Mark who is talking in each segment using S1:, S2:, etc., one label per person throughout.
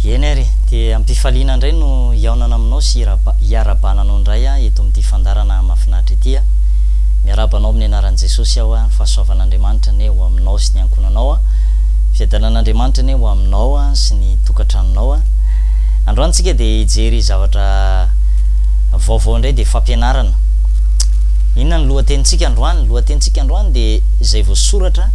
S1: Eny ary, dia am-pifaliana indray no hihaonana aminao sy hiarahabana anao indray eto amin'ity fandaharana mahafinaritra ity. Miarahaba anao amin'ny anaran'i Jesosy aho, ny fahasoavan'Andriamanitra anie ho aminao sy ny ankohonanao. Fiadanan'Andriamanitra anie ho aminao sy ny tokantranonao. Androany tsika dia hijery zavatra vaovao indray dia fampianarana. Inona ny lohatenintsika androany? Ny lohatenintsika androany dia izay voasoratra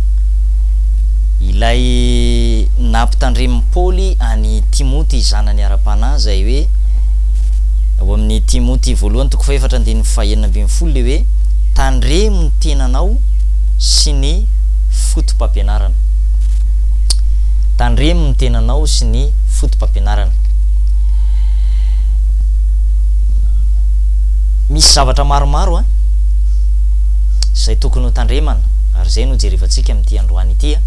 S1: ilay nampitandremin'i Paoly an'i Timoty zanany ara-panahy izay hoe ao amin'ny Timoty voalohany toko fahefatra andininy fahenina ambin'ny folo ilay hoe tandremo ny tenanao sy ny fotopampianarana. Tandremo ny tenanao sy ny fotopampianarana. Misy zavatra maromaro an, izay tokony ho tandremana ary izay no jerevantsika amin'ity androany ity an.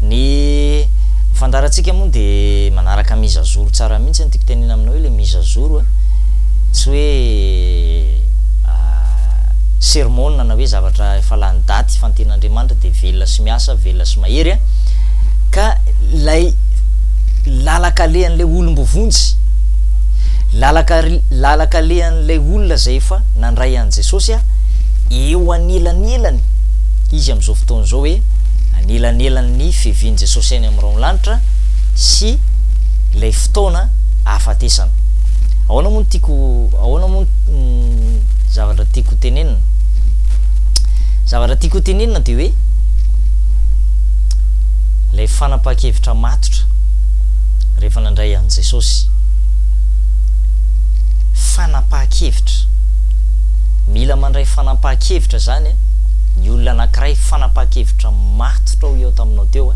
S1: Ny fandaharantsika moa dia manaraka mise à jour tsara mihitsy an, tiako tenena aminao hoe ilay mise à jour an, tsy hoe sermon na hoe zavatra efa lany daty fa ny tenin'Andriamanitra dia velona sy miasa, velona sy mahery an, ka ilay lalan-kalehan'ilay olom-boavonjy, lalan-kalehan'ilay olona izay efa nandray an'i Jesosy an, eo anelanelany izy amin'izao fotoana izao hoe anelanelan'ny fiavian'i Jesosy any amin'ny rahon'ny lanitra sy ilay fotoana ahafatesana. Ahoana moa no tiako, ahoana moa ny zavatra tiako hotenenina? Zavatra tiako hotenenina dia hoe ilay fanapahan-kevitra matotra rehefa nandray an'i Jesosy. Fanapahan-kevitra. Mila mandray fanapahan-kevitra izany ny olona anankiray, fanapahan-kevitra matotra hoy aho taminao teo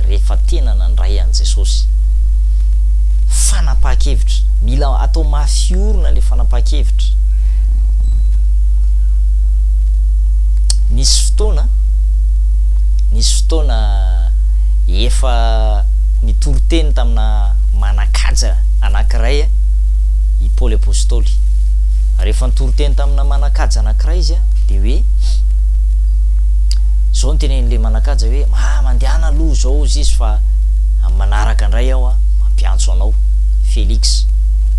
S1: rehefa tena nandray an'i Jesosy. Fanapahan-kevitra. Mila atao mafy orina ilay fanapahan-kevitra. Nisy fotoana, nisy fotoana efa nitory teny tamina manan-kaja anankiray i Paoly Apostoly. Rehefa nitory teny tamina manan-kaja anankiray izy dia hoe, izao no tenenin'ilay manan-kaja hoe, ah, mandehana aloha izao hozy izy fa amin'ny manaraka indray aho mampiantso anao. Félix.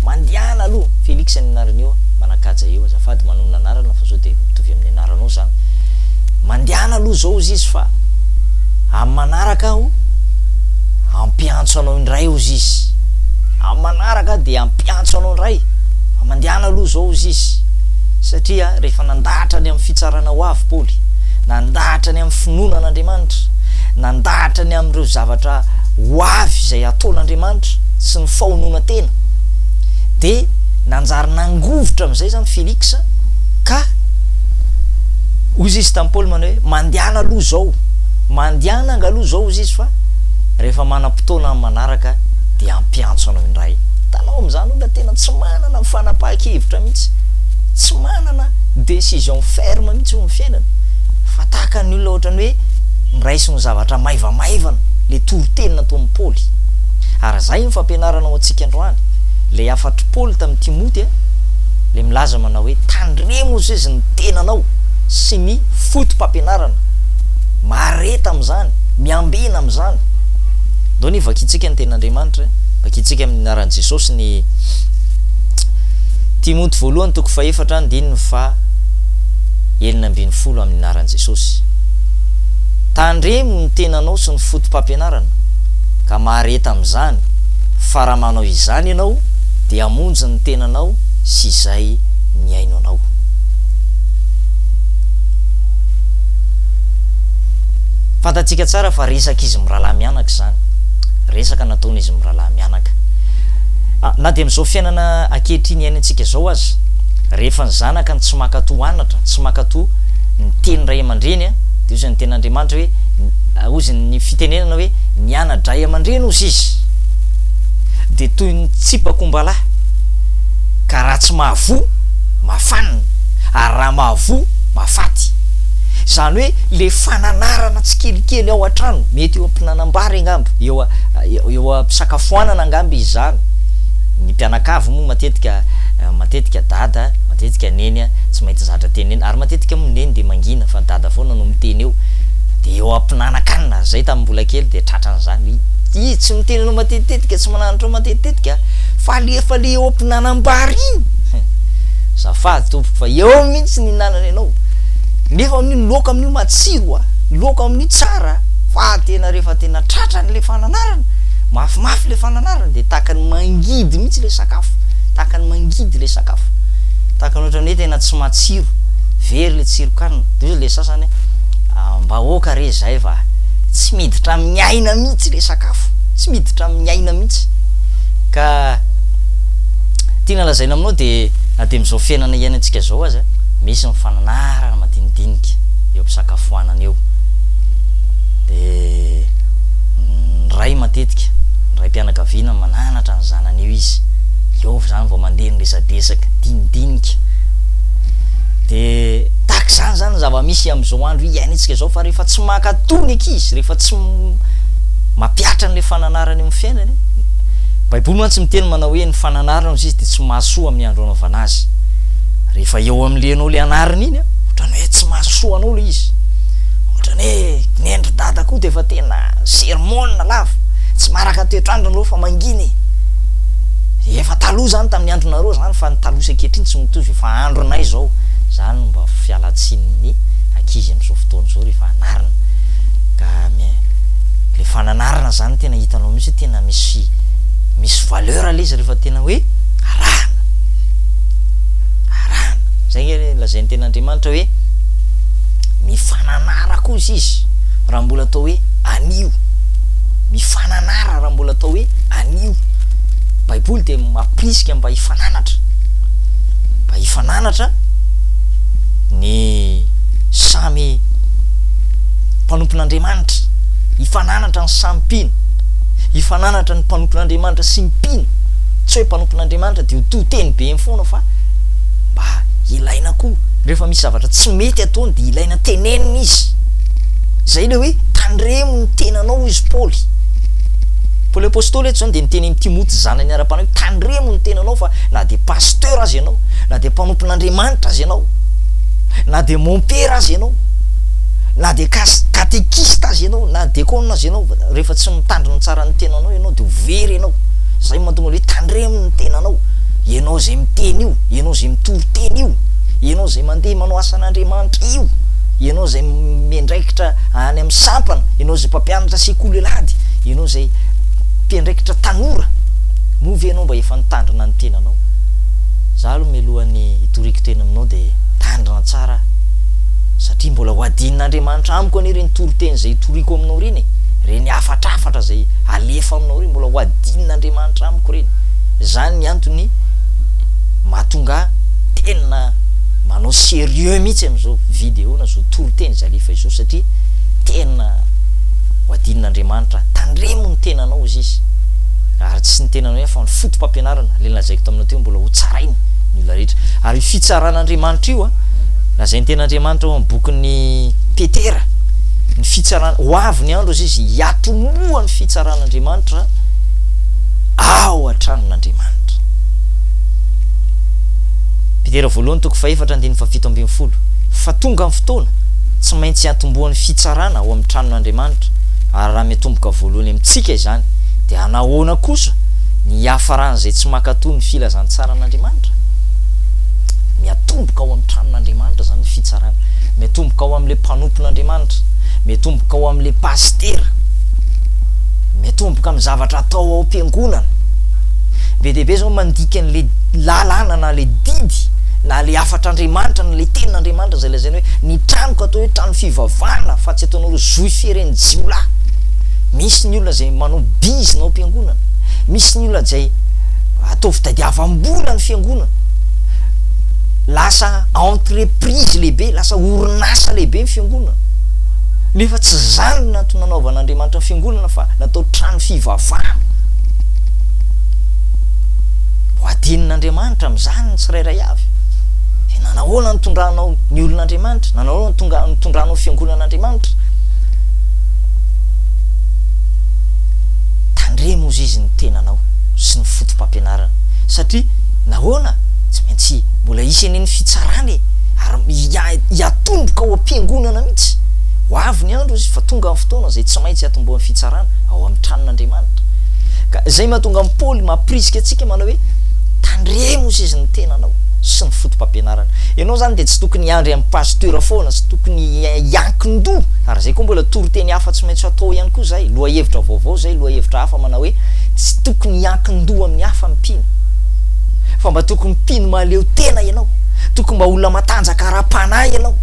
S1: Mandehana aloha! Félix ny anaran'io manan-kaja io, azafady manonona anarana fa sao dia mitovy amin'ny anaranao izany. Mandehana aloha izao hozy izy fa amin'ny manaraka aho hampiantso anao indray hozy izy. Amin'ny manaraka aho dia hampiantso anao indray fa mandehana aloha izao hozy izy. Satria rehefa nandahatra ny amin'ny fitsarana ho avy Paoly, nandahatra ny amin'ny finoana an'Andriamanitra, nandahatra ny amin'ireo zavatra ho avy izay hataon'Andriamanitra sy ny fahononan-tena, dia nanjary nangovitra amin'izay izany Feliksa ka hoy izy tamin'i Paoly manao hoe, Mandehana aloha izao, mandehana anga aloha izao, hoy izy, fa rehefa manam-potoana amin'ny manaraka dia hampiantso anao indray. Hitanao amin'izany olona tena tsy manana fanapahan-kevitra mihitsy, tsy manana décision ferme mihitsy eo amin'ny fiainany, fa tahaka ny olona ohatran'ny hoe miraisy ny zavatra maivamaivana, ilay toriteny nataon'i Paoly. Ary izay no fampianarana ho antsika androany, ilay hafatr'i Paoly tamin'i Timoty, ilay milaza manao hoe, Tandremo hozy izy ny tenanao sy ny foto-pampianarana. Mahareta amin'izany, miambena amin'izany. Ndao anie vakintsika ny tenin'Andriamanitra e. Vakintsika amin'ny anaran'i Jesosy ny Timoty voalohany toko fahefatra andininy faha 16 amin'ny anaran'i Jesosy. Tandremo ny tenanao sy ny foto-pampianarana, ka mahareta amin'izany, fa raha manao izany ianao, dia hamonjy ny tenanao sy izay mihaino anao. Fantatsika tsara fa resak'izy mirahalahy mianaka izany. Resaka nataon'izy mirahalahy mianaka. Na dia amin'izao fiainana ankehitriny iainantsika izao aza, rehefa ny zanaka no tsy mankatò anatra, tsy mankatò ny teny ray aman-dreny, dia hozy ny tenin'Andriamanitra hoe, hozy ny fitenenana hoe, ny ana-dray aman-dreny hozy izy, dia toy ny tsipak'ombalahy, ka raha tsy mahavoa, mahafanina, ary raha mahavoa, mahafaty. Izany hoe ilay fananarana tsikelikely ao an-trano, mety eo am-pihinanam-bary angamba, eo eo am-pisakafoanana angamba izy izany, ny mpianakavy moa matetika matetika dada, matetika neny tsy maintsy zatra tenenina, ary matetika moa neny dia mangina fa dada foana no miteny eo, dia eo am-pihinanan-kanina, izay tamin'ny mbola kely dia tratran'izany. izy tsy miteny anao matetitetika, tsy mananatra anao matetitetika, fa le efa le eo am-pinanam-bary iny, azafady tompoko fa eo mihitsy ny ihinanany anao, nefa amin'io ny laoka amin'io matsiro a, ny laoka amin'io tsara fa tena rehefa tena tratrany le fananarana, mafimafy le fananarana de tahaka ny mangidy mihitsy le sakafo, tahaka ny mangidy le sakafo, tahaka ny ohatran'ny hoe tena tsy matsiro, very le tsiron-kanina, de hoy le sasany mba aoka re zay fa tsy miditra amin'ny aina mihitsy le sakafo, tsy miditra amin'ny aina mihitsy, ka tiana lazaina aminao de na de amin'izao fiainana iainantsika zao aza misy ny fananarana madinidinika eo am-pisakafoanana eo, de ny ray matetika, ny raim-pianakaviana mananatra ny zanany eo izy, eo zany vao mandeha ny resadresaka, dinidinika, de tahaka izany zany ny zava-misy amin'izao andro iainantsika izao fa rehefa tsy mankatò ny ankizy, rehefa tsy mampihatra an'ilay fananarana eo amin'ny fiainany, baiboly mantsy miteny manao hoe ny fananarana hozy izy dia tsy mahasoa amin'ny andro anaovana azy, rehefa eo amin'ilay ianao ilay anarina iny an, ohatran'ny hoe tsy mahasoa anao ilay izy, ohatran'ny hoe nendry dada koa dia efa tena sermon lava, tsy maharaka toetr'andro nareo fa mangina e, efa taloha zany tamin'ny andronareo zany fa ny taloha sy ankehitriny tsy mitovy, efa andronay zao, zany no mba fialantsinin'ny ankizy amin'izao fotoana izao rehefa anarina, ka le fananarana zany tena hitanao mihitsy hoe tena misy misy valeur le izy rehefa tena hoe arahana, arahana, zay nge lazain'ny tenin'Andriamanitra hoe mifananara kosa izy raha mbola atao hoe anio, mifananara raha mbola atao hoe anio, baiboly dia mampirisika mba hifananatra, mba hifananatra ny samy mpanompon'Andriamanitra, hifananatra ny samy mpino, hifananatra ny mpanompon'Andriamanitra sy ny mpino, tsy hoe mpanompon'Andriamanitra dia ho to teny be eny foana fa mba ilaina koa rehefa misy zavatra tsy mety ataony dia ilaina tenenina izy, zay le hoe tandremo ny tenanao hoy izy Paoly, Paoly Apostoly eto zany dia niteny an'i Timoty zanany ara-panahy hoe tandremo ny tenanao fa na dia pasteur aza ianao, na dia mpanompon'Andriamanitra aza ianao, na dia mompera aza ianao, na dia kas- katekista aza ianao, na dekona aza ianao, rehefa tsy mitandrina tsara ny tenanao ianao dia ho very ianao. Zay no mahatonga ny hoe tandremo ny tenanao. Ianao izay miteny io, ianao izay mitory teny io, ianao izay mandeha manao asan'Andriamanitra io, ianao izay miandraikitra any amin'ny sampana, ianao izay mpampianatra sekoly alahady, ianao izay mpiandraikitra tanora, moa ve ianao mba efa nitandrina ny tenanao? Za aloha mialohan'ny hitoriako teny aminao dia tandrina tsara aho satria mbola ho adinon'Andriamanitra amiko anie ireny toriteny izay hitoriako aminao ireny e, ireny hafatrafatra izay alefa aminao ireny mbola ho adinon'Andriamanitra amiko ireny. Izany ny antony mahatonga ahy tena manao sérieux mihitsy amin'izao vidéo na izao toriteny izay alefa izao satria tena ho adinon'Andriamanitra. Tandremo ny tenanao hozy izy. Ary tsy ny tenanao ihany fa ny foto-pampianarana, ilay nolazaiko taminao teo mbola ho tsaraina ny olona rehetra. Ary io fitsaran'Andriamanitra io an, lazain'ny tenin'Andriamanitra ao amin'ny bokin'i Petera, ny fitsarana, ho avy ny andro hozy izy, hiatomohan'ny fitsaran'Andriamanitra ao an-tranon'Andriamanitra. Petera voalohany toko fahefatra andininy fahafito ambin'ny folo, Fa tonga ny fotoana, tsy maintsy hiantombohan'ny fitsarana ao amin'ny tranon'Andriamanitra, ary raha miatomboka voalohany amintsika izany, dia hanahoana kosa ny hiafaran'izay tsy mankatò ny filazantsaran'Andriamanitra? Miatomboka ao amin'ny tranon'Andriamanitra izany ny fitsarana. Miatomboka ao amin'ilay mpanompon'Andriamanitra. Miatomboka ao amin'ilay pasitera. Miatomboka amin'ny zavatra atao ao am-piangonana. Be dia be izao mandika an'ilay lalàna na ilay didy na ilay hafatr'Andriamanitra na ilay tenin'Andriamanitra izay lazainy hoe ny tranoko atao hoe trano fivavahana fa tsy ataonareo zohy feren'ny jiolahy. Misy ny olona izay manao bizina ao am-piangonana. Misy ny olona izay atao fitadiavam-bola ny fiangonana. Lasa entreprise lehibe, lasa orinasa lehibe ny fiangonana. Nefa tsy izany no antony nanaovan'Andriamanitra ny fiangonana fa natao trano fivavahana. Ho adinon'Andriamanitra amin'izany ny tsirairay avy. Dia nanahoana nitondranao ny olon'Andriamanitra? Nanahoana nitonga nitondranao fiangonan'Andriamanitra? Tandremo hozy izy ny tenanao sy ny foto-pampianarana. Satria nahoana? Tsy maintsy mbola hisy anie ny fitsarana e! Ary hiatomboka ao am-piangonana mihitsy. Ho avy ny andro, hoy izy, fa tonga ny fotoana izay tsy maintsy hatombohan'ny fitsarana ao amin'ny tranon'Andriamanitra. Ka izay mahatonga an'i Paoly mampirisika antsika manao hoe, Tandremo, hoy izy, ny tenanao sy ny foto-pampianarana. Ianao izany dia tsy tokony hiandry amin'ny pasteur foana, tsy tokony hiankin-doha, ary izay koa mbola toriteny hafa tsy maintsy atao ihany koa izay, lohahevitra vaovao izay, lohahevitra hafa manao hoe, tsy tokony hiankin-doha amin'ny hafa ny mpino, fa mba tokony mpino mahaleo tena ianao, tokony mba olona matanjaka ara-panahy ianao,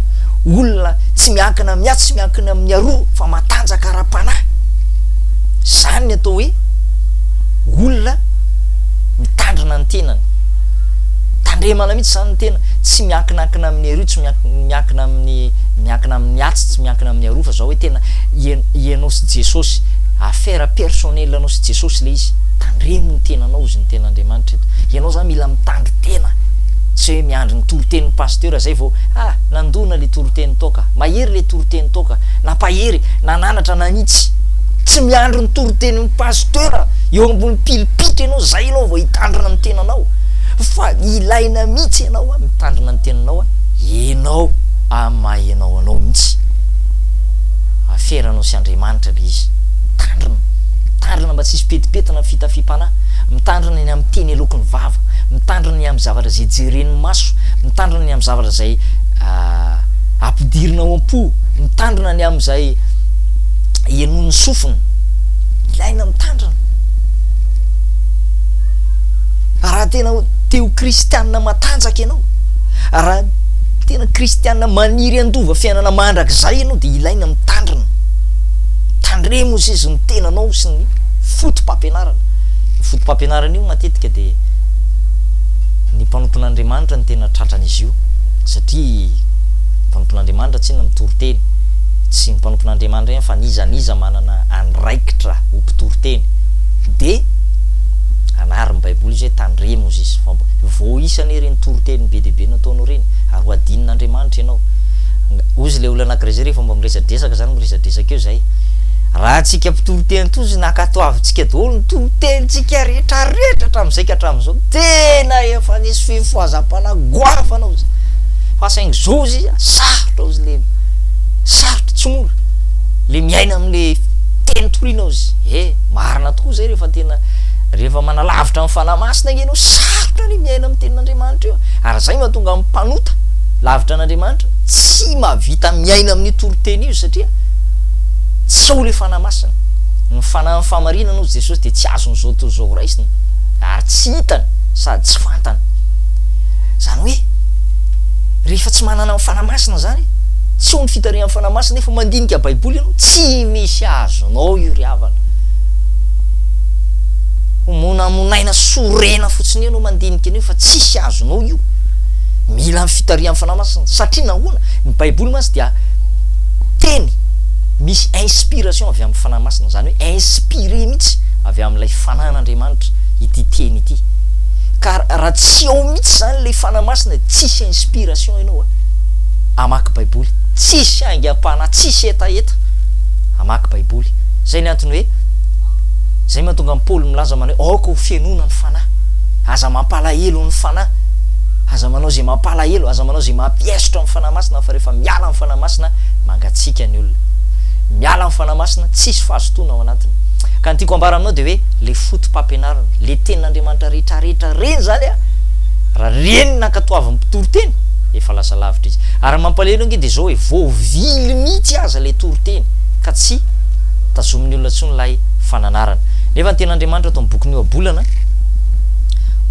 S1: olona tsy miankina amin'ny atsy, tsy miankina amin'ny aroa, fa matanjaka ara-panahy. Izany ny atao hoe olona mitandrina ny tenany. Tandremana mihitsy izany ny tena, tsy miankinankina amin'ny eroa, tsy miankina amin'ny miankina amin'ny atsy, tsy miankina amin'ny aroa, fa zao hoe tena ianao sy Jesosy, affaire personnelle anao sy Jesosy ilay izy. Tandremo ny tenanao hozy ny tenin'Andriamanitra eto. Ianao izany mila mitandrin-tena. Tsy hoe miandry ny toritenin'ny pasteur zay vao ah nandona le toriteny tao ka, mahery le toriteny tao ka, nampahery, nananatra, nanitsy. Tsy miandry ny toritenin'ny pasteur eo ambony pilipitra ianao zay ianao vao hitandrina ny tenanao fa ilaina mihitsy ianao mitandrina ny tenanao ianao amin'ny maha ianao anao mihitsy. Aferanao sy Andriamanitra le izy. Mitandrina, mitandrina mba tsy hisy petipetina ny fitafiam-panahy, mitandrina ny amin'ny teny aloaky ny vava, mitandrina ny amin'ny zavatra izay jeren'ny maso, mitandrina ny amin'ny zavatra izay ampidirina ao am-po, mitandrina ny amin'izay henoin'ny sofina. Ilaina mitandrina. Raha tena te ho kristianina matanjaka ianao, raha tena kristianina maniry handova fiainana mandrakizay ianao dia ilaina mitandrina. Tandremo hozy ny tenanao sy ny foto-pampianarana. Io foto-pampianarana io matetika dia ny mpanompon'Andriamanitra no tena tratran'izy io satria ny mpanompon'Andriamanitra tsinona mitory teny, tsy ny mpanompon'Andriamanitra ihany fa n'iza n'iza manana andraikitra ho mpitory teny dia anarin'ny baiboly izy hoe tandremo ozy izy fa vao hisy anie ireny toriteny be dia be nataonao ireny ary ho adinon'Andriamanitra ianao. Ozy ilay olona anakiray izay rehefa mba miresadresaka izany miresadresaka eo izay. Raha antsika mpitory teny toa izy nankatoavintsika daholo ny toritenintsika rehetra rehetra hatramin'izay ka hatramin'izao, tena efa nisy fifohazam-panahy goavana ozy. Fa saingy zao ozy izy a, sarotra ozy le, sarotra, tsy mora le miaina amin'le teny toriana ozy. E, marina tokoa zay rehefa tena, rehefa manalavitra ny Fanahy Masina ange ianao, sarotra ny miaina amin'ny tenin'Andriamanitra io. Ary zay mahatonga ny mpanota lavitra an'Andriamanitra tsy mahavita miaina amin'io toriteny io satria, Tsy ao ilay Fanahy Masina. Ny Fanahin'ny fahamarinana hozy Jesosy dia tsy azon'izao tontolo izao raisina ary tsy hitany sady tsy fantany. Izany hoe rehefa tsy manana ny Fanahy Masina izany, tsy ao ny fitarihan'ny Fanahy Masina nefa mandinika Baiboly ianao, tsy misy azonao io ry havana. Ho monamonaina sorena fotsiny eo ianao mandinika an'io fa tsisy azonao io. Mila ny fitarihan'ny Fanahy Masina. Satria nahoana? Ny Baiboly mantsy dia teny misy inspiration avy amin'ny Fanahy Masina, izany hoe inspiré mihitsy avy amin'ilay Fanahin'Andriamanitra ity teny ity. Ka raha tsy ao mihitsy izany ilay Fanahy Masina dia tsisy inspiration ianao hamaky Baiboly, tsisy aingam-panahy, tsisy hetaheta hamaky Baiboly. Izay ny antony hoe, izay mahatonga an'i Paoly milaza manao hoe aoka ho fenoina ny Fanahy, aza mampalahelo ny Fanahy, aza manao izay mampalahelo, aza manao izay mampiaisotra ny Fanahy Masina fa rehefa miala ny Fanahy Masina mangatsiaka ny olona. Miala ny Fanahy Masina, tsisy fahazotoana ao anatiny. Ka ny tiako ambara aminao dia hoe le foto-pampianarana, le tenin'Andriamanitra rehetrarehetra reny zany a, raha reny nankatoavin'ny mpitory teny, efa lasa lavitra izy. Ary ny mampalahelo ange dia zao hoe voavily mihitsy aza le toriteny ka tsy tazomin'ny olona intsony ilay fananarana. Nefa ny tenin'Andriamanitra ato amin'ny bokin'ny Ohabolana,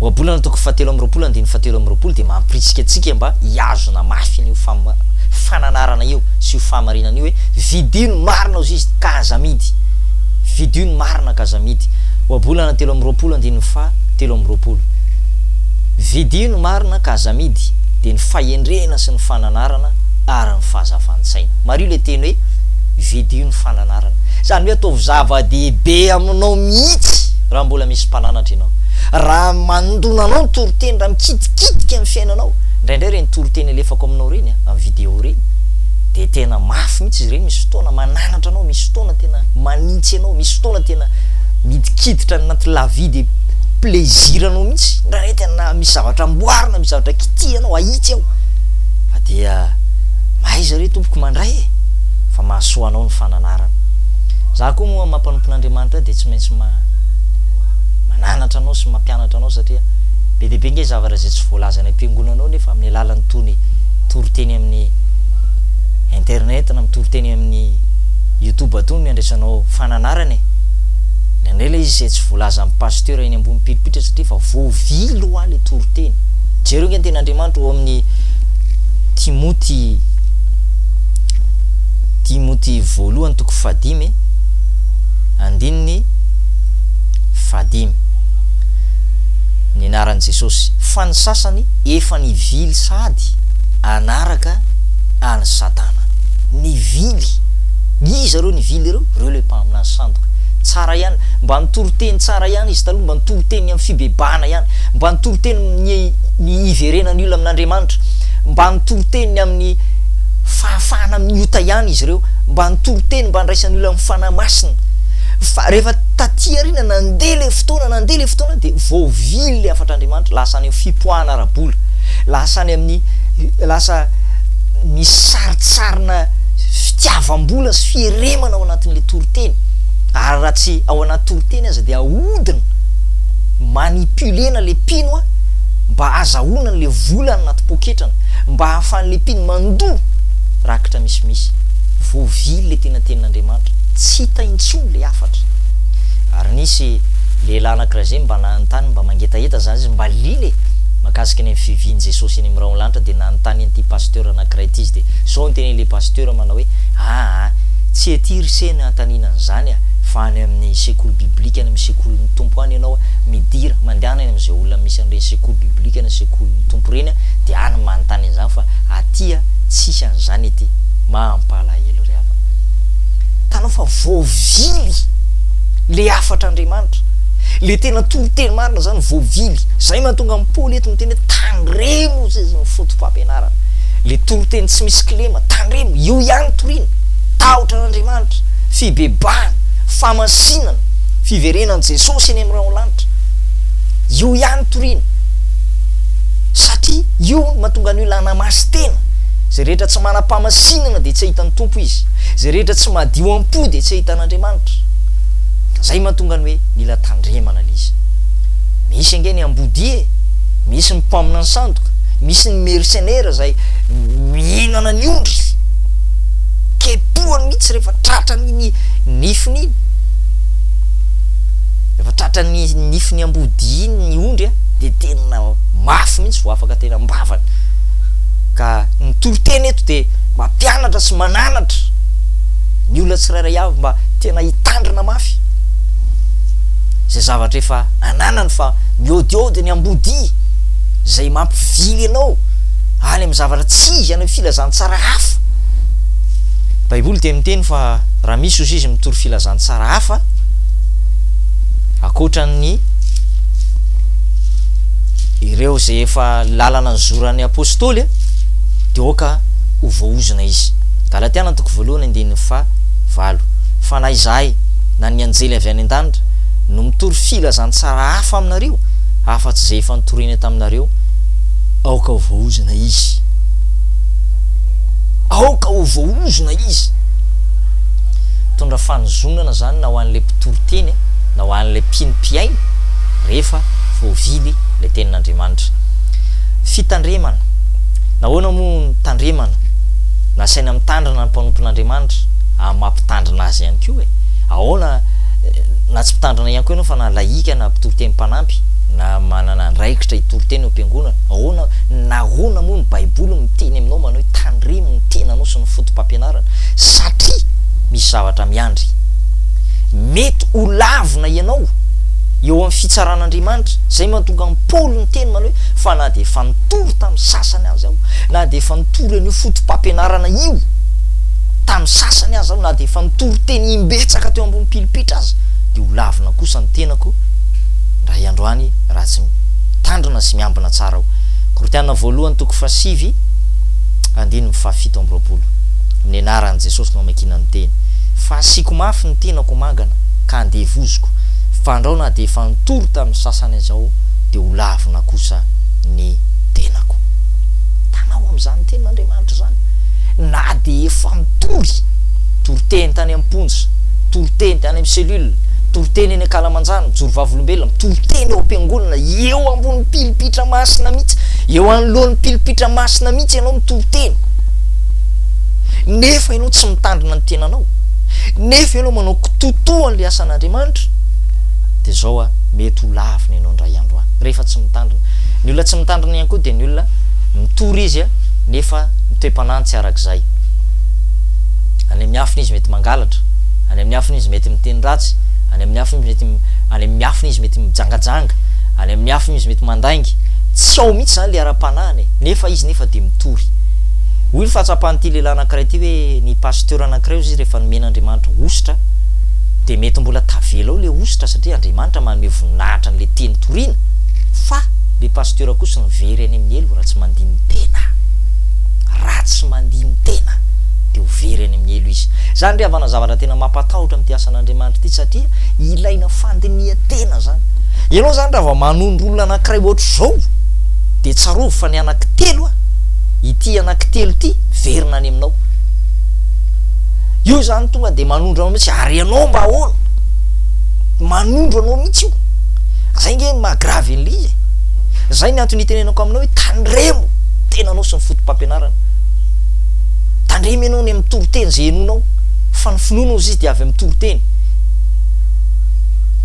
S1: Ohabolana toko fahatelo amby 20 andininy fahatelo amby 20 dia mampirisika antsika mba hihazona mafy an'io fananarana io sy io fahamarinana io hoe vidio ny marina hozy izy ka aza amidy, vidio ny marina ka aza amidy. Ohabolana 23 andininy faha 23. Vidio ny marina ka aza amidy, dia ny fahendrena sy ny fananarana ary ny fahazavan-tsaina. Mariho ilay teny hoe vidio ny fananarana. Izany hoe ataovy zava-dehibe aminao mihitsy raha mbola misy mpananatra ianao. Raha mandona anao ny toriteny, raha mikitikitika ny fiainanao, indraindray ireny toriteny alefako aminao ireny an, amin'ny vidéo ireny, dia tena mafy mihitsy izy ireny, misy fotoana mananatra anao, misy fotoana tena manintsy anao, misy fotoana tena midikiditra any anaty la vie de plaisir anao mihitsy, indraindray tena misy zavatra amboarina, misy zavatra kitihanao, ahitsy ao, fa dia mahaiza re tompoko mandray e! Fa mahasoa anao ny fananarana. Za koa moa maha mpanompon'Andriamanitra ahy dia tsy maintsy mananatra anao sy mampianatra anao satria be dia be nge zavatra izay tsy voalaza any am-piangonana ao nefa amin'ny alalan'itony toriteny amin'ny internet na mitoriteny amin'ny youtube itony no iandraisanao fananarana e! Indraindray ilay izy izay tsy voalazan'ny pasteur eny ambony pilipitra satria efa voavily hoa ilay toriteny. Jereo nge ny tenin'Andriamanitra ao amin'ny Timoty Timoty voalohany toko fahadimy andininy fahadimy. Ny anaran'i Jesosy. Fa ny sasany efa nivily sahady hanaraka an'i Satana. Nivily. Iza ireo nivily ireo? Ireo ilay mpaminany sandoka. Tsara ihany. Mba nitory teny tsara ihany izy taloha, mba nitory teny ny amin'ny fibebahana ihany, mba nitory teny ny ny hiverenan'ny olona amin'Andriamanitra, mba nitory teny ny amin'ny fahafahana amin'ny ota ihany izy ireo, mba nitory teny mba handraisan'ny olona ny Fanahy Masina. Fa rehefa taty aoriana nandeha ilay fotoana, nandeha ilay fotoana dia voavily ilay hafatr'Andriamanitra, lasa any amin'ny fipoahana ara-bola, lasa any amin'ny lasa misy sarintsarina fitiavam-bola sy fieremana ao anatin'ilay toriteny, ary raha tsy ao anaty toriteny aza dia ahodina, manipuler-na ilay mpino mba hazahoana an'ilay vola any anaty poketrany, mba hahafahan'ilay mpino mandoa rakitra misimisy. Voavily ilay tena tenin'Andriamanitra, tsy hita intsony ilay hafatra. Ary nisy lehilahy anankiray izay mba nanontany, mba mangetaheta izany izy, mba liana e, mahakasika ny amin'ny fiavian'i Jesosy eny amin'ny rahon'ny lanitra, dia nanontany an'ity pasteur anankiray ity izy, dia izao no tenenin'ilay pasteur manao hoe, aa, tsy ety ry se no anontaniana an'izany a, fa any amin'ny sekoly biblika, any amin'ny sekolin'ny Tompo any ianao a, midira, mandehana any amin'izay olona misy an'ireny sekoly biblika na sekolin'ny Tompo ireny a, dia any manontany an'izany fa aty a, tsisy an'izany ety. Mampalahelo ry havana. Hitanao fa voavily le hafatr'Andriamanitra. Le tena toriteny marina zany voavily. Zay mahatonga an'i Paoly eto miteny hoe tandremo hozy izy ny foto-pampianarana. Le toriteny tsy misy kilema, tandremo, io ihany torina. Tahotra an'Andriamanitra, fibebahana, famasinana, fiverenan'i Jesosy eny amin'ny rahon'ny lanitra. Io ihany torina. Satria io no mahatonga ny olona hanamasy-tena. Izay rehetra tsy manam-pahamasinana dia tsy hahita ny Tompo izy. Izay rehetra tsy madio am-po dia tsy hahita an'Andriamanitra. Izay mahatonga ny hoe mila tandremana ilay izy. Misy ange ny ambodia e! Misy ny mpaminany sandoka, misy ny mercenaires izay mihinana ny ondry. Kepohany mihitsy rehefa tratran'iny nifiny iny. Rehefa tratran'ny nifin'ny ambodia iny ny ondry dia tena mafy mihitsy vao afaka tena am-bavany. Ka ny toriteny eto dia mampianatra sy mananatra ny olona tsirairay avy mba tena hitandrina mafy izay zavatra efa ananany fa miodiody ny ambodia izay mampivily anao any amin'ny zavatra tsy izy, any amin'ny filazantsara hafa. Baiboly dia miteny fa raha misy ozy izy mitory filazantsara hafa ankoatran'ny ireo izay efa lalana nizoran'ny apostoly dia aoka ho voaozona izy. Galatiana toko voalohany andininy faha valo. Fa na izahay na ny anjely avy any an-danitra no mitory filazantsara hafa aminareo afa-tsy izay efa nitoriana taminareo, aoka ho voaozona izy. Aoka ho voaozona izy. Mitondra fanozonana izany na ho an'ilay mpitory teny na ho an'ilay mpino mpihaino rehefa voavily ilay tenin'Andriamanitra. Fitandremana. Nahoana moa no tandremana? Nasaina mitandrina ny mpanompon'Andriamanitra, amin'ny maha mpitandrina azy ihany koa e. Ahoana, na tsy mpitandrina ihany koa ianao fa na lahika na mpitory teny mpanampy na manana andraikitra hitory teny eo am-piangonana, ahoana, nahoana moa ny Baiboly miteny aminao manao hoe tandremo ny tenanao sy ny foto-pampianarana? Satria misy zavatra miandry. Mety ho lavina ianao eo amin'ny fitsaran'Andriamanitra. Izay mahatonga an'i Paoly niteny manao hoe, Fa na dia efa nitory tamin'ny sasany aza aho, na dia efa nitory an'io foto-pampianarana io tamin'ny sasany aza aho, na dia efa nitory teny imbetsaka teo ambony pilipitra aza, dia ho lavina kosa ny tenako indray andro any raha tsy mitandrina sy miambina tsara aho. Korintiana voalohany toko fahasivy andininy fahafito amby 20. Amin'ny anaran'i Jesosy no amakiana ny teny. Fa asiako mafy ny tenako mangana ka andevoziko, fandrao na dia efa nitory tamin'ny sasany aza aho, dia ho lavina kosa ny tenako. Hitanao amin'izany tenin'Andriamanitra izany, na dia efa nitory. Nitory teny tany am-ponja, nitory teny tany amin'ny cellule, nitory teny eny ankalamanjana, nijoro vavolombelona, mitory teny eo am-piangonana, eo ambony pilipitra masina mihitsy, eo anoloan'ny pilipitra masina mihitsy ianao mitory teny. Nefa ianao tsy mitandrina ny tenanao. Nefa ianao manao kitoatoa an'ilay asan'Andriamanitra. Dia izao a, mety ho lavina ianao indray andro any, rehefa tsy mitandrina. Ny olona tsy mitandrina ihany koa dia ny olona mitory izy a, nefa ny toe-panahiny tsy arak'izay. Any amin'ny afony izy mety mangalatra, any amin'ny afony izy mety miteny ratsy, any amin'ny afony izy mety any amin'ny afony izy mety mijangajanga, any amin'ny afony izy mety mandainga. Tsy ao mihitsy izany ilay ara-panahiny e, nefa izy nefa dia mitory. Hoy ny fahatsapan'ity lehilahy anankiray ity hoe ny pasteur anankiray hozy izy rehefa nomen'Andriamanitra hosotra dia mety mbola tavela ao ilay hosotra satria Andriamanitra manome voninahitra an'ilay teny toriana fa ilay pasteur kosa mivery any amin'ny helo raha tsy mandini-tena. Raha tsy mandini-tena dia ho very any amin'ny helo izy. Izany ry havana zavatra tena mampatahotra amin'ity asan'Andriamanitra ity satria ilaina fandinihan-tena izany. Ianao izany raha vao manondro olona anankiray ohatr'izao dia tsarovy fa ny anankitelo a, ity anankitelo ity miverina any aminao. Io izany tonga dia manondro anao mihitsy ary ianao mba ahoana? Manondro anao mihitsy io. Izay nge ny maha grave an'ilay izy e. Izay ny antony itenenako aminao hoe tandremo tenanao sy ny foto-pampianarana. Tandremo ianao ny amin'ny toriteny izay henoinao fa ny finoana hozy izy dia avy amin'ny toriteny.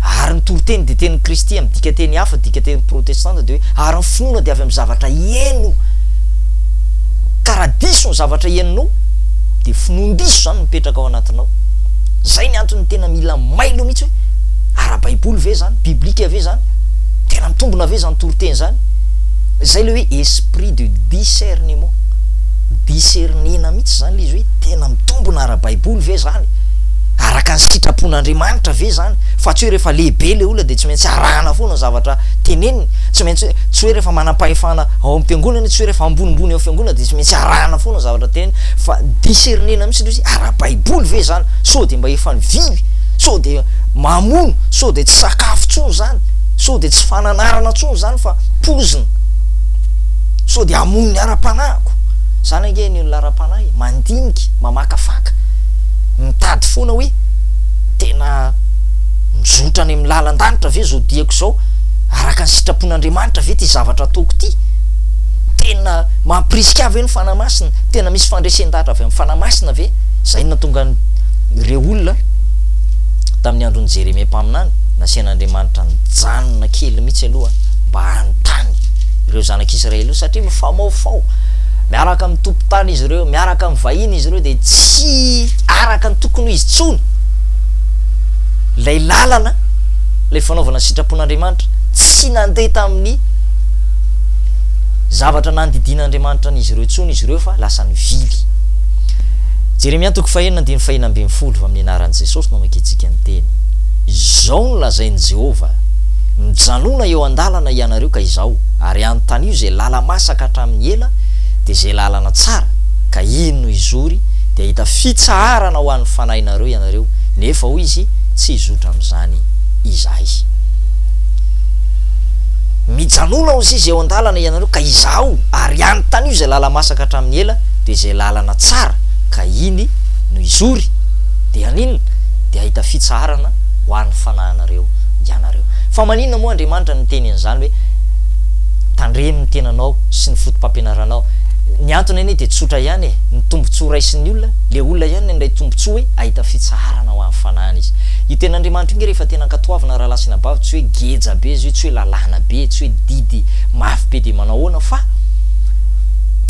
S1: Ary ny toriteny dia tenin'i Kristy amin'ny dikanteny hafa, dikanteny protestanta dia hoe ary ny finoana dia avy amin'ny zavatra heno. Ka raha diso ny zavatra henonao dia finoan-diso izany mipetraka ao anatinao. Izay ny antony tena mila mailo mihitsy hoe ara-baiboly ve izany, biblika ve izany, tena mitombina ve izany toriteny izany. Izay ilay hoe esprit de discernement. Discernena mihitsy izany ilay izy hoe tena mitombina ara-baiboly ve izany, araka ny sitrapon'Andriamanitra ve izany, fa tsy hoe rehefa lehibe ilay olona dia tsy maintsy arahana foana ny zavatra teneniny, tsy maintsy hoe, tsy hoe rehefa manam-pahefana ao am-piangonana izy, tsy hoe rehefa ambonimbony ao fiangonana dia tsy maintsy arahana foana ny zavatra teneniny, fa discernena mihitsy ilay izy hoe ara-baiboly ve izany, sao dia mba efa nivily, sao dia mamono, sao dia tsy sakafo intsony izany, sao dia tsy fananarana intsony izany fa poizina, sao dia hamono ny ara-panahiko. Izany ange ny olona ara-panahy e, mandinika, mamakafaka, mitady foana hoe tena mizotra any amin'ny lalan-danitra ve izao diako izao, araka ny sitrapon'Andriamanitra ve ity zavatra ataoko ity, tena mampirisika ahy ve ny Fanahy Masina, tena misy fandresen-dahatra avy amin'ny Fanahy Masina ve? Izay no nahatonga an'ireo olona tamin'ny andron'i Jeremia mpaminany, nasian'Andriamanitra nijanona kely mihitsy aloha mba hanontany ireo zanak'Israely ireo satria mifamaofao miaraka amin'ny tompon-tany izy ireo, miaraka amin'ny vahiny izy ireo dia tsy araka ny tokony ho izy intsony ilay lalana, ilay fanaovana ny sitrapon'Andriamanitra, tsy nandeha tamin'ny zavatra nandidian'Andriamanitra an'izy ireo intsony izy ireo fa lasa nivily. Jeremia toko fahenina andininy fahena ambin'ny folo, amin'ny anaran'i Jesosy no amakiantsika ny teny. Izao no lazain'i Jehovah, Mijanòna eo an-dalana hianareo ka izao, ary anontanio izay lala-masaka hatramin'ny ela, dia izay lalana tsara, ka iny no hizory, dia hahita fitsaharana ho an'ny fanahinareo ianareo, nefa hoy izy, Tsy hizotra amin'izany izahay. Mijanòna, hoy izy, eo an-dalana ianareo, ka izaho, ary anontanio izay lala-masaka hatramin'ny ela, dia izay lalana tsara, ka iny no hizory, dia haninona? Dia hahita fitsaharana ho an'ny fanahinareo ianareo. Fa maninona moa Andriamanitra no niteny an'izany hoe, Tandremo ny tenanao sy ny foto-pampianaranao? Ny antony anie dia tsotra ihany e, ny tombontsoa raisin'ny olona, ilay olona ihany no handray tombontsoa hoe hahita fitsaharana ho an'ny fanahiny izy. Io tenin'Andriamanitra io nge rehefa tena ankatoavina rahalahy sy anabavy, tsy hoe geja be izy io, tsy hoe lalàna be, tsy hoe didy mafy be dia manao ahoana fa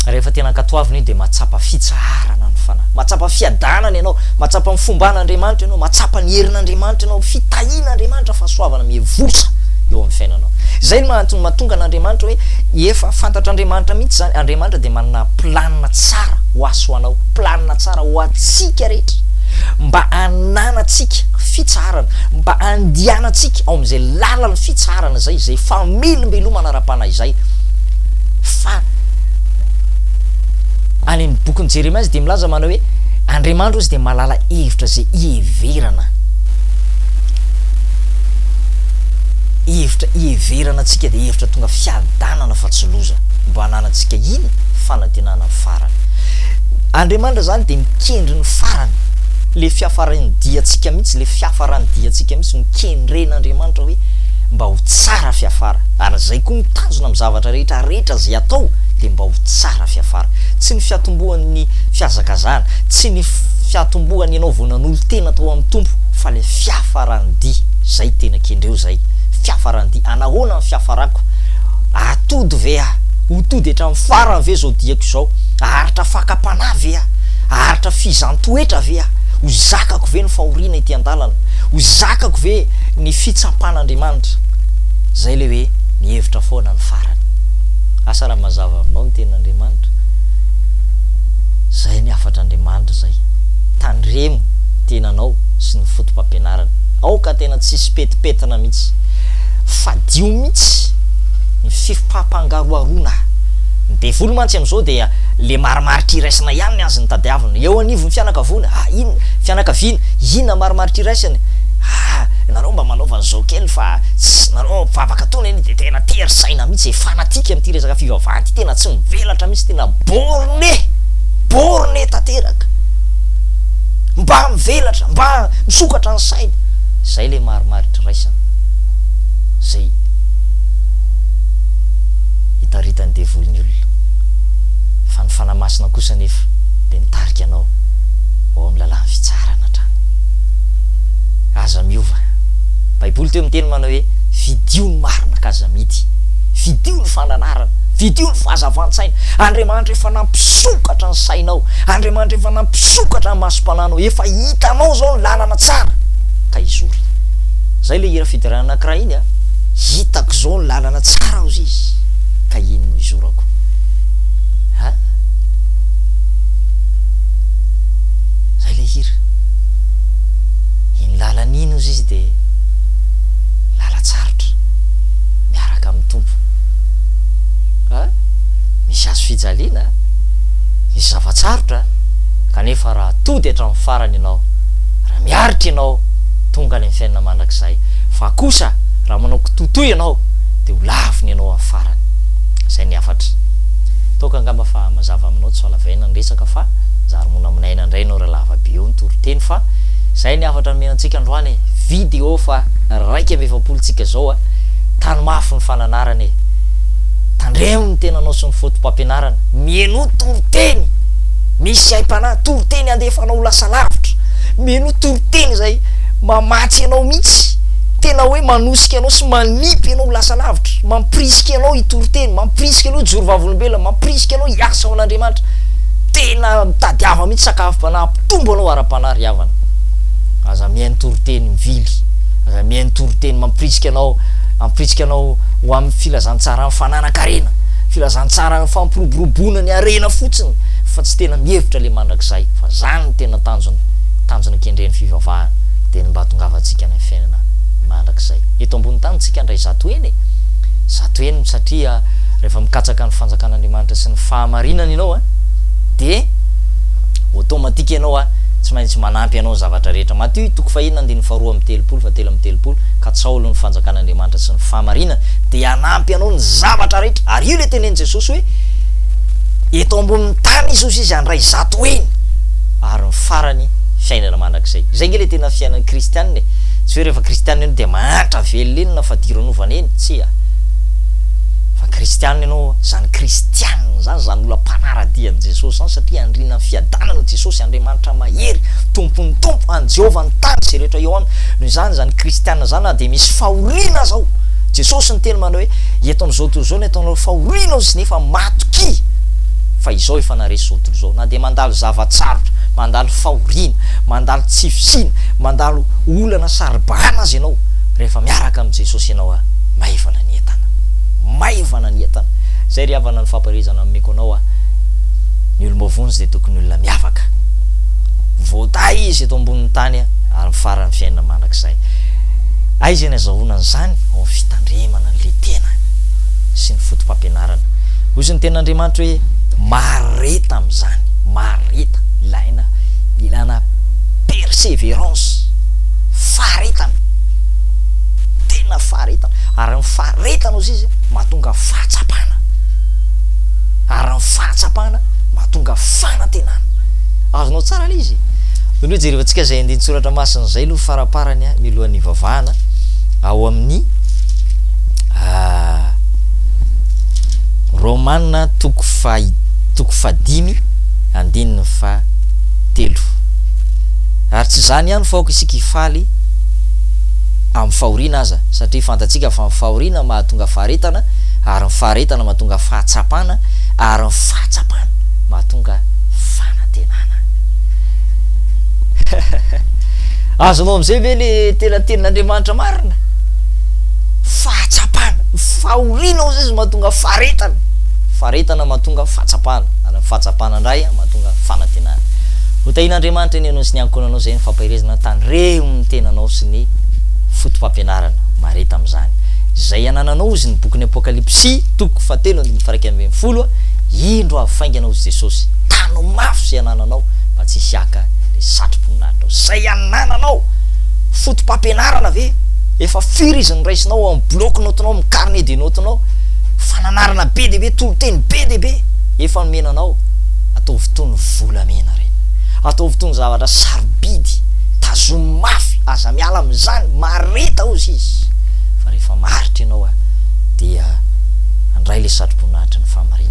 S1: rehefa tena ankatoavina io dia mahatsapa fitsaharana ny fanahy, mahatsapa fiadanana ianao, mahatsapa ny fomban'Andriamanitra ianao, mahatsapa ny herin'Andriamanitra ianao, fitahian'Andriamanitra, fahasoavana mivosa eo amin'ny fiainanao. Izay no antony mahatonga an'Andriamanitra hoe efa fantatr'Andriamanitra mihitsy izany, Andriamanitra dia manana planina tsara ho ahy sy ho anao, planina tsara ho antsika rehetra, mba hananantsika fitsaharana, mba handehanantsika ao amin'izay lalan'ny fitsaharana izay, izay famelombelomana ara-panahy izay. Fa any amin'ny bokin'i Jeremia izy dia milaza manao hoe Andriamanitra izy dia mahalala hevitra izay iheverana. Hevitra iheverana antsika dia hevitra tonga fiadanana fa tsy loza. Mba hananantsika inona? Fanantenana ny farany. Andriamanitra izany dia mikendry ny farany. Le fiafaran'ny diantsika mihitsy, le fiafaran'ny diantsika mihitsy no kendren'Andriamanitra hoe mba ho tsara fiafara. Ary izay koa no tanjona amin'ny zavatra rehetra rehetra izay atao dia mba ho tsara fiafara. Tsy ny fiatombohan'ny fihazakazahana, tsy ny fiatombohan'ny ianao vao nanolo-tena tao amin'ny Tompo fa le fiafaran'ny dia. Izay tena kendreo izay. Fiafaran'ny dia. Anahoana ny fiafarako? Ahatody ve aho? Ho tody hatramin'ny farany ve izao diako izao? Haharitra fakam-panahy ve aho? Haharitra fizan-toetra ve aho? Ho zakako ve ny fahoriana ety an-dalana? Ho zakako ve ny fitsapan'Andriamanitra? Izay ilay hoe mihevitra foana ny farany. Asa raha mazava aminao ny tenin'Andriamanitra? Izay ny hafatr'Andriamanitra izay. Tandremo tenanao sy ny foto-pampianarana. Aoka tena tsy hisy petipetina mihitsy. Fadio mihitsy ny fifampangaroharoana. Ny devoly mantsy amin'izao dia le marimaritra iraisana ihany ny azy no tadiaviny. Eo anivon'ny fianakavoana, ah inona, fianakaviana, inona marimaritra iraisana e? Ah, nareo mba manaova an'izao kely fa tsy, nareo mpivavaka tony anie dia tena tery saina mihitsy e, fanatique amin'ity resaka fivavahana ity, tena tsy mivelatra mihitsy, tena borné, borné tanteraka. Mba mivelatra, mba misokatra ny saina. Izay le marimaritra iraisana, izay itaritan'ny devoly ny olona. Fa ny Fanahy Masina kosa anefa dia mitarika anao ho ao amin'ny lalàn'ny fitsaharana hatrany. Aza miova. Baiboly teo miteny manao hoe vidio ny marina ka aza amidy. Vidio ny fananarana. Vidio ny fahazavan-tsaina. Andriamanitra efa nampisokatra ny sainao. Andriamanitra efa nampisokatra ny masom-panahinao. Efa hitanao izao ny lalana tsara ka izory. Izay ilay hira fiderana anankiray iny a. Hitako izao ny lalana tsara hozy izy ka iny no izorako. Ha? Zay le hira. Iny lalana iny hozy izy de lalan-tsarotra miaraka amin'ny Tompo. Ha? Misy hazo fijaliana, misy zava-tsarotra, kanefa raha tody hatramin'ny farany ianao, raha miaritra ianao, tonga any amin'ny fiainana mandrakizay. Fa kosa raha manao kitoatoa ianao dia ho lavina ianao amin'ny farany. Izay ny hafatra. Toaka angamba fa mazava aminao tsy halavaina ny resaka fa zary monamonaina indray ianao raha lava be eo ny toriteny fa izay ny hafatra nomena antsika androany e! Video fa 41 tsika zao a! Tano mafy ny fananarana e! Tandremo ny tenanao sy ny foto-pampianarana. Mihainoa toriteny misy aim-panahy, toriteny handefa anao ho lasa lavitra. Mihainoa toriteny izay mamatsy anao mihitsy, tena hoe manosika anao sy manipy anao ho lasa lavitra, mampirisika anao hitory teny, mampirisika anao hijoro vavolombelona, mampirisika anao hiasa ho an'Andriamanitra. Tena mitadiava mihitsy sakafom-panahy hampitombo anao ara-panahy ry havana. Aza mihaino toriteny mivily, aza mihaino toriteny mampirisika anao, mampirisika anao ho amin'ny filazantsaran'ny fananan-karena, filazantsaran'ny fampiroboroboana ny harena fotsiny fa tsy tena mihevitra ilay mandrakizay fa zany no tena tanjona, tanjona kendren'ny fivavahana dia ny mba hahatongavantsika any amin'ny fiainana mandrakizay. Eto ambony tany tsika handray zato heny e! Zato heny satria rehefa mikatsaka ny fanjakan'Andriamanitra sy ny fahamarinany ianao a, dia automatique ianao a, tsy maintsy manampy anao ny zavatra rehetra. Matio toko fahenina andininy faharoa amby telopolo faha 33, katsaho aloha ny fanjakan'Andriamanitra sy ny fahamarinany dia hanampy anao ny zavatra rehetra. Ary io ilay tenenin'i Jesosy hoe eto ambonin'ny tany izy hozy izy handray zato heny ary ny farany fiainana mandrakizay. Izay ange ilay tena fiainan'ny kristianina e! Tsy hoe rehefa kristianina ianao dia mahantra velona eny na fadiranovana eny, tsia. Fa kristianina ianao, izany kristianina izany, izany olona mpanara-dia an'i Jesosy izany, satria andrinan'ny fiadanana Jesosy, Andriamanitra mahery, Tompon'ny tompo, an'i Jehovah ny tany izay rehetra eo aminy. Noho izany, izany kristianina izany na dia misy fahoriana aza ao, Jesosy niteny manao hoe, eto amin'izao tontolo izao no ataonareo fahoriana ao izy, nefa matokia fa izao efa naharesy izao tontolo izao. Na dia mandalo zava-tsarotra, mandalo fahoriana, mandalo tsy fisiana, mandalo olana saro-bahana aza ianao, rehefa miaraka amin'i Jesosy ianao a, maivana ny entana. Maivana ny entana. Izay ry havana ny fampaherezana nomeko anao a, ny olom-boavonjy dia tokony olona miavaka. Voatahy izy eto ambonin'ny tany ary mifaran'ny fiainana mandrakizay. Aiza ny azahoana an'izany? Ao amin'ny fitandremana an'ilay tena sy ny foto-pampianarana. Hoy izy ny tenin'Andriamanitra hoe, mahareta amin'izany, mahareta, ilaina, ilana persévérance, faharetana, tena faharetana, ary ny faharetana hozy izy mahatonga fahatsapana, ary ny fahatsapana mahatonga fanantenana. Azonao tsara ilay izy? Tokony hoe jerevantsika izay andinin-tsoratra masina izay aloha faraparany milohan'ny hivavahana ao amin'ny Romana toko faha toko fahadimy andininy fahatelo. Ary tsy izany ihany fa aoka isika hifaly amin'ny fahoriana aza, satria fantatsika fa ny fahoriana mahatonga faharetana, ary ny faharetana mahatonga fahatsapana, ary ny fahatsapana mahatonga fanantenana. Azonao amin'izay ve le tena tenin'Andriamanitra marina? Fahatsapana, ny fahoriana hozy izy mahatonga faharetana, faharetana mahatonga fahatsapana, ary ny fahatsapana indray mahatonga fanantenana. Ho tahian'Andriamanitra anie ianao sy ny ankohonanao izay ny fampaherezana tandremo ny tenanao sy ny fotopampianarana. Mahareta amin'izany. Izay anananao hozy ny bokin'ny Apokalypsy toko fahatelo andininy faha-11, indro avy faingana hozy Jesosy. Tano mafy izay anananao mba tsy hisy haka ilay satroboninahitra ao. Izay anananao! Foto-pampianarana ve? Efa firy izy noraisinao ao amin'ny bloc-note-nao, amin'ny carnet de notes-nao? Fananarana be dia be, toriteny be dia be efa nomena anao. Ataovy toy ny volamena ireny. Ataovy toy ny zavatra sarobidy. Tazomy mafy, aza miala amin'izany, mahareta hozy izy. Fa rehefa maharitra ianao dia handray ilay satroboninahitry ny fahamarinana.